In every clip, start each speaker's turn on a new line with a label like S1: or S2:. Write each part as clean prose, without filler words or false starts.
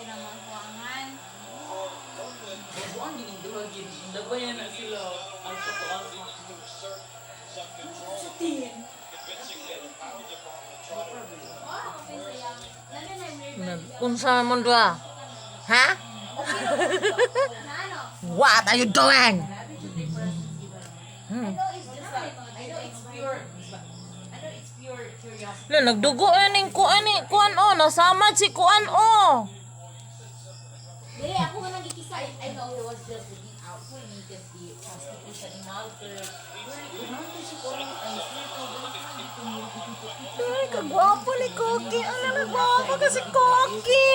S1: Kanang mga kuwangan.
S2: Buang gining duha gid. Labayan na sila. Alpha to alpha. Sa tin.
S1: Wow, okay sayang. Lalo na yung
S3: Unsa man duha? Ha?
S1: Na ano?
S3: What are you doing?
S2: I know it's just like, I know it's pure, I know it's pure curiosity.
S3: La, nagdugo ning kuan ni kuan o, nasama si kuan o.
S1: Dili, ako nga nagkikisa.
S2: I know he was just looking out for me kasi the prostitution ni Walter.
S3: Ay, kagwapo ni Koki. Ano, nagwapo kasi Koki.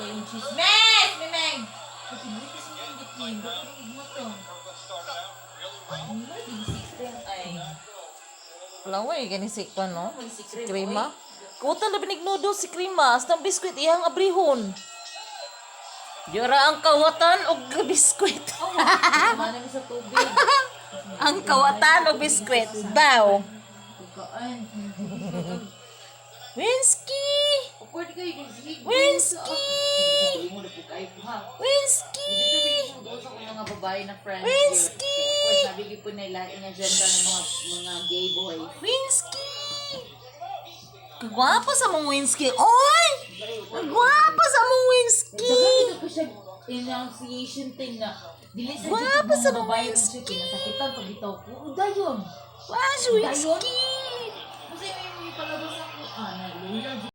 S2: Yung chismes! Mimeng! Ay,
S3: Laway, gani si kuan no? Si Krima. Kutan na binig noodles si Krima. Hasta ang biskwit iyang abrihon. Yara ang kawatan og biskwit.
S2: Sama namin sa tubig.
S3: Ang kawatan og biskwit. Bow.
S2: Pagkaan.
S3: Winsky!
S2: Awkward kayo kung sige.
S3: Winsky!
S2: Mo na po kayo ha.
S3: Winsky!
S2: Dito rin doon sa akong mga babae na friends.
S3: Winsky!
S2: Of course, sabi ko po nila, inagenda ng mga gay boys.
S3: Winsky! Kagwapo sa mong Winsky. Oy! Kagwapo sa mong Winsky!
S2: Daghan ko siya enunciation thing na dili sa
S3: Gwapo sa
S2: mga babae
S3: Winsky.
S2: siya kinasakitan pag bitaw ko. Dayon.
S3: Wow, si Winsky!
S2: Kasi may palabas ako. Ah, na loyal.